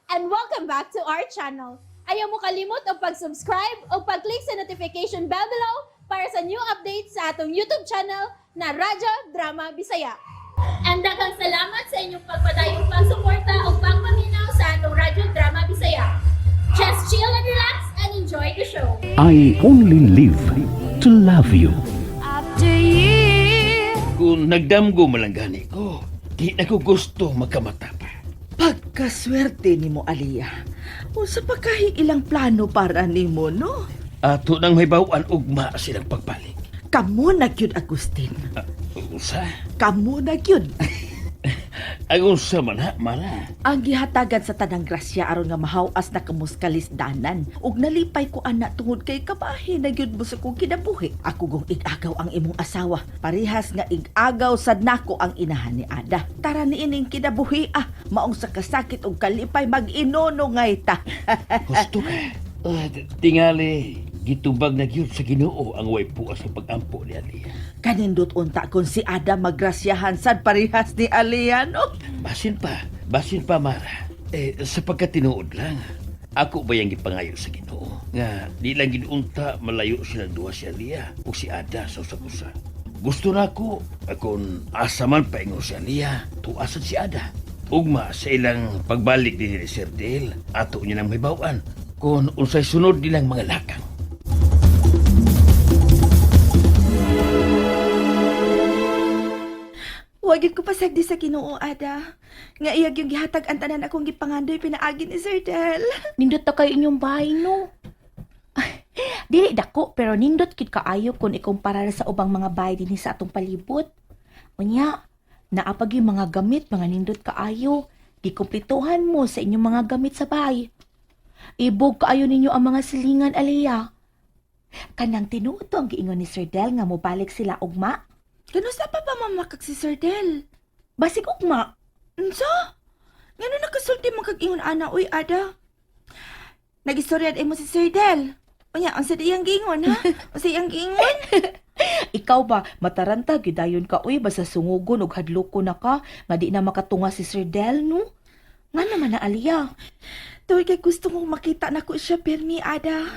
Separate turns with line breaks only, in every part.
And welcome back to our channel. Ayaw mo kalimot og pag-subscribe o pag-click sa notification bell below para sa new updates sa atong YouTube channel na Radyo Drama Bisaya. And daghang salamat sa inyong pagpadayong pagsuporta o pagpaminaw sa atong Radyo Drama Bisaya. Just chill and relax and enjoy the show.
I only live to love you.
After years.
Kung nagdamgo man lang gani ko, di na ko gusto magkamata pa.
Pagkaswerte nimo, Aliyah. Unsa pa kahi ilang plano para nimo, no?
Ato nang may bawaan ugma silang pagbalik.
Kamo na gyud, Agustin.
Usa?
Kamo na gyud.
Ang unsa man ha, Mara.
Ang gihatagan sa tanang grasya aron nga mahawas na kamo sa kalisdanan. Ug nalipay ko ana tungod kay kabahin na gyud mo sa kong kinabuhi. Ako gong ig-agaw ang imong asawa. Parehas nga ig-agaw sad nako ang inahan ni Ada. Tara niining kinabuhi ah. Maong sa kasakit ug kalipay mag-inono ngay ta.
Gusto ka. Tingali, gitubag na gyud sa Ginoo ang way puas sa pag-ampo ni Aliyah.
Kanindot unta kung si Ada magrasyahan sad parehas ni Aliyah, no?
Basin pa, Mara. Eh, sa pagkatinuod lang, ako ba yung gipangayo sa Ginoo? Nga, di lang ginunta malayo silang duha si Aliyah o si Ada sa usag-usa. Gusto na ako, kung asa man paingon si Aliyah, tuasan si Ada. Ugma sa ilang pagbalik din ni Sir Dale, ato niya nang mahibawan kung unsay sunod nilang mga lakang.
Wag yun ko pasagdi sa Ginoo, Ada. Nga iyag yung gihatag ang tanan akong gipangandoy pinaagi ni Sir Del.
Nindot na kayo inyong bahay, no? Dili dako, pero nindot kid kaayo kung ikumpara sa ubang mga bahay dinhi sa atong palibot. Unya, naapag yung mga gamit, mga nindot kaayo. Gikumplituhan mo sa inyong mga gamit sa bahay. Ibog kaayo ninyo ang mga silingan, Aliyah. Kanang tinuod to ang giingon ni Sir Del nga mobalik sila ugma.
Kanusa pa ba mamakag si Sir Del?
Basig ugma.
Unsa? Ngano nakasulti mo kag ingon ana uy, Ada? Nagistorya mo si Sir Del. Unya, unsa di iyang giingon, ha? Unsa iyang giingon?
Ikaw ba, mataranta, gidayon ka, uy, basta sungugon og hadloko na ka, nga di na makatunga si Sir Del, no? Nga naman na, Aliyah.
Tuwing kay gusto kong makita na ko siya pirmi, Ada.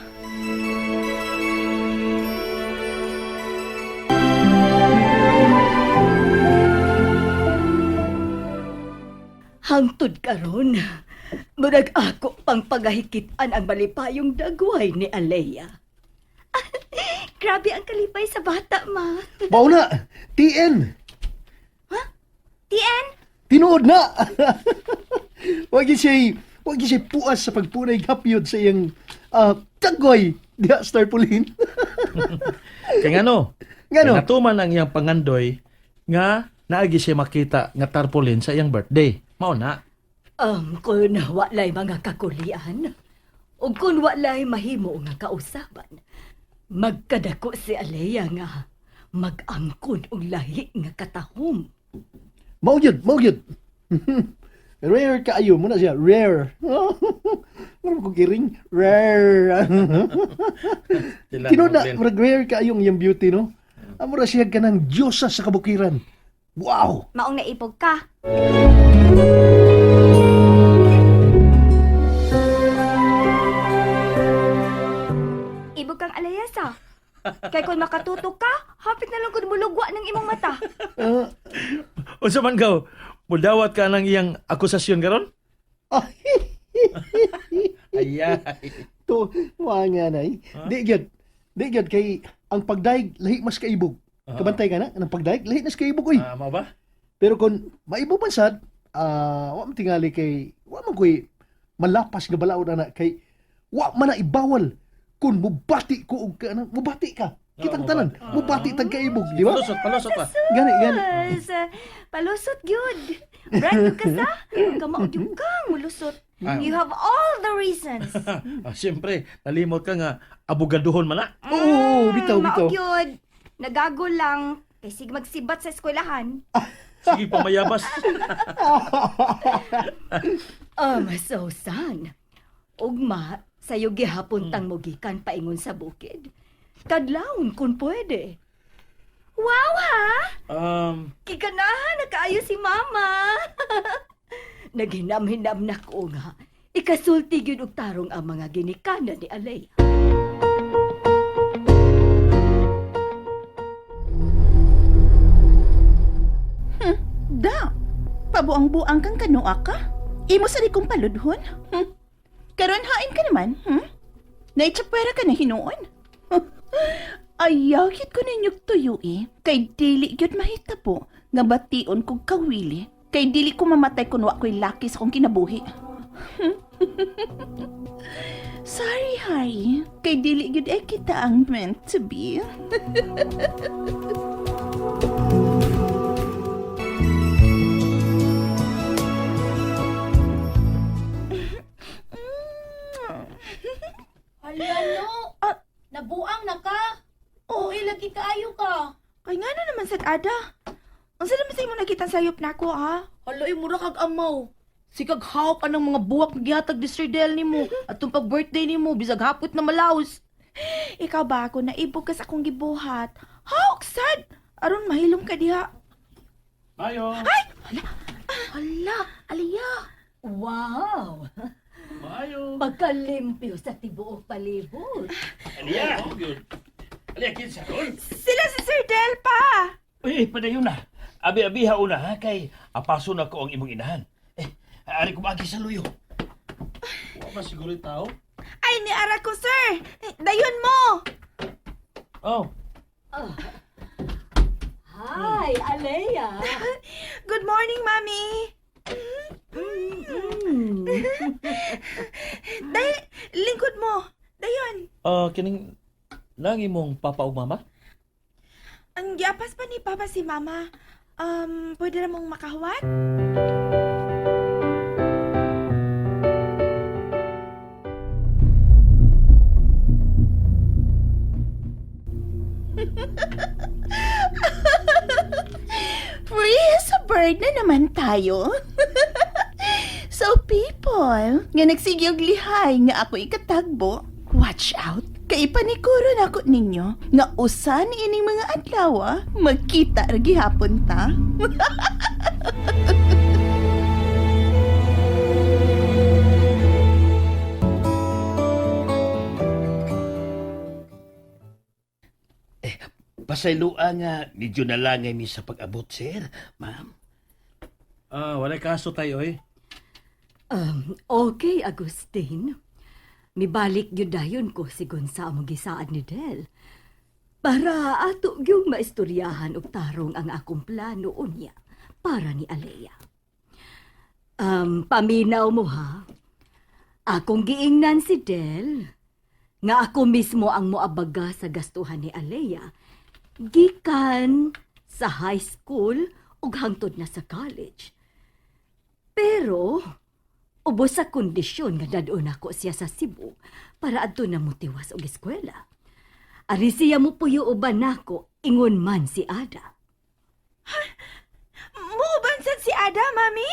Hangtod karon, murag ako pang pagahikitan ang malipayong dagway ni Alea.
Grabe ang kalipay sa bata, ma.
Bauna, TN.
TN?
Tinuod na. Wag yun siya puas sa pagpunay gapyod sa iyang taggoy diha Star Pauline.
Kaya ngano,
Ngano?
kay natuman ang iyang pangandoy nga naagi siya makita nga tarpaulin sa iyang birthday. Mao na.
Kun walay mga kakulian, ug kun walay mahimo nga kausaban, magkadako si Alea nga mag-angkon og lahi nga katahom.
Mao gyud, mao gyud. Rare kaayo mo na siya, rare. Mura ko giring, rare.
Sila,
Tinuod na,
Marlene.
murag rare kaayo ang iyang beauty, no? Amura siya kanang diyosa sa kabukiran. Wow!
Maong naibog ka. Ibog kang alayasa. Kay kung makatutok ka, hapit na lang kung mulugwa ng imong mata.
Unsa man gaw, mudawat ka ng iyang akusasyon karon? Ayay.
To, mga nay. Di gyud. Di gyud kay ang pagdaig lahi mas kaibog. Kabantay ka na, ang pagdaig lahi mas kaibog oy.
Ah, mao ba?
Pero kung maibog man sad, wa man tingali kay wa man koy malapas nga balaod ana kay wa man na ibawal kung mubati ko og ka mubati ka. Kitang
Oo,
tanan,
mubati.
mubati tag kaibog, di ba?
Palusot, palusot pa.
Gani, gani.
Yes, palusot gyud. Brand gyud ka sa. Kamao gyud kang mulusot. You have all the reasons.
Ah, siyempre, nalimot ka nga abogaduhon man na.
Oo, bitaw,
Mao
bitaw.
gyud. Nagago lang kay sig magsibat sa eskwelahan.
Sige, pamayabas.
So son, ugma sayo gihapon tang mogikan paingon sa bukid. Kadlawon kung pwede.
Wow ha! Giganahan na kaayo si mama.
Naghinam-hinam na ko nga. Ikaw Nikasulti gyud og tarong ang mga ginikanan ni Alea.
Da, pabuang-buang kang kanoa ka. Imo sa kong paludhon. Karon hain ka naman, Naitsapwera ka na hinuon. Ayaw gyud ko ninyog tuyo eh. Kay dili gyud mahitabo nga bation kog kawili. Kay dili ko mamatay kun wa ko'y laki sa kong kinabuhi. Sorry, Harry. Kay dili gyud ay kita ang meant to be.
Hala no. Nabuang na ka. Oo, eh, lagi kaayo ka.
Kay nga na naman sad Ada. Unsa naman sa imo nakita sayop nako ha?
Hala, eh, mura kag amaw. Sikag hawak anang mga buwak nga gihatag ni Sir Del nimo atong pag birthday nimo bisag hapot na malaos.
Ikaw ba ako naibog ka sa akong gibuhat? Hawk sad. Aron mahilom ka diha.
Mayo.
Hala, Aliyah.
Wow!
Mayo.
Pagkalimpyo sa tibuok palibot.
Aliyah! Aliyah, kinsa ron?
Sila si Sir Del pa.
Uy, padayon na. Abi-abi hauna ha, kay apaso na ko ang imong inahan. Eh, ari ko maagi sa luyo.
Wa ba siguro yung tao?
Ay ni ara ko sir. Dayon mo.
Oh,
Hi, Alea!
Good morning, Mami. Day, lingkod mo. Dayon.
ah, kining nang imong papa ug mama?
Ang giapas pa ni Papa si Mama. Pwede na mong makahuwat?
Free as a bird na naman tayo. So people, nga nagsigyog lihay nga ako ikatagbo, watch out. Kay panikuro na ako ninyo nga usan ining mga adlaw magkita ra gihapon ta.
Pasayloa nga, medyo nalangay mi sa pag-abot, sir. Ma'am.
Ah, walay kaso tayo eh.
Okay, Agustin. Mibalik gyud dayon ko sigon sa among gisaad ni Del. Para ato gyung maistoryahan og tarong ang akong plano unya para ni Alea. Paminaw mo ha. Akong giingnan si Del nga ako mismo ang moabaga sa gastuhan ni Alea gikan sa high school ug hangtod na sa college. Pero ubos sa kondisyon nga dadon ako siya sa Cebu para adto na motiwas og eskwela. Ari siya mo puyo uban nako, ingon man si Ada.
Muuban sad si Ada, Mami?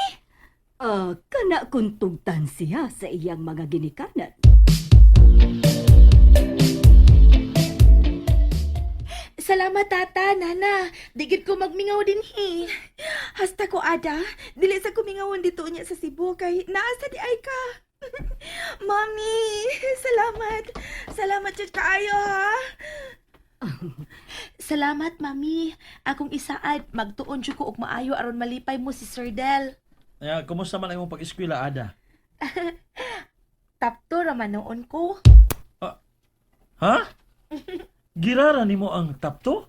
Ah, kana kuntugtan siya sa iyang mga ginikanan.
Salamat tata, nana. Digid ko magmingaw din hi.
Hasta ko, Ada. Dili sa kumingawon dito niya sa Cebu kay naa sa di ay ka. Mami, salamat. Salamat jud kaayo ha.
Salamat, mami. Akong isaad, magtuon jud ko og maayo aron malipay mo si Sir Del.
Aya, kumusta man ang imong pag-eskwela, Ada?
Tapto ra man noon ko.
Ha? Girara nimo ang tapto?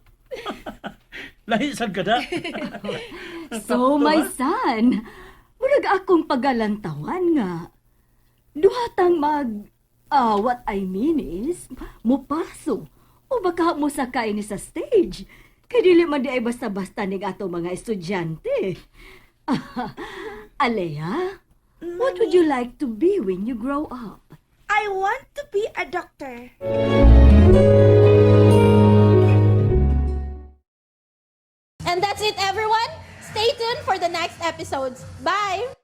Lahi sad ka da.
So, my son, murag akong pagalantawan nga. Duhatang mag, what I mean is, mupaso o baka mo sakay ni sa stage. Kay dili man di ay basta-basta ning ato mga estudyante. Alea, what would you like to be when you grow up?
I want to be a doctor.
And that's it, everyone. Stay tuned for the next episodes. Bye!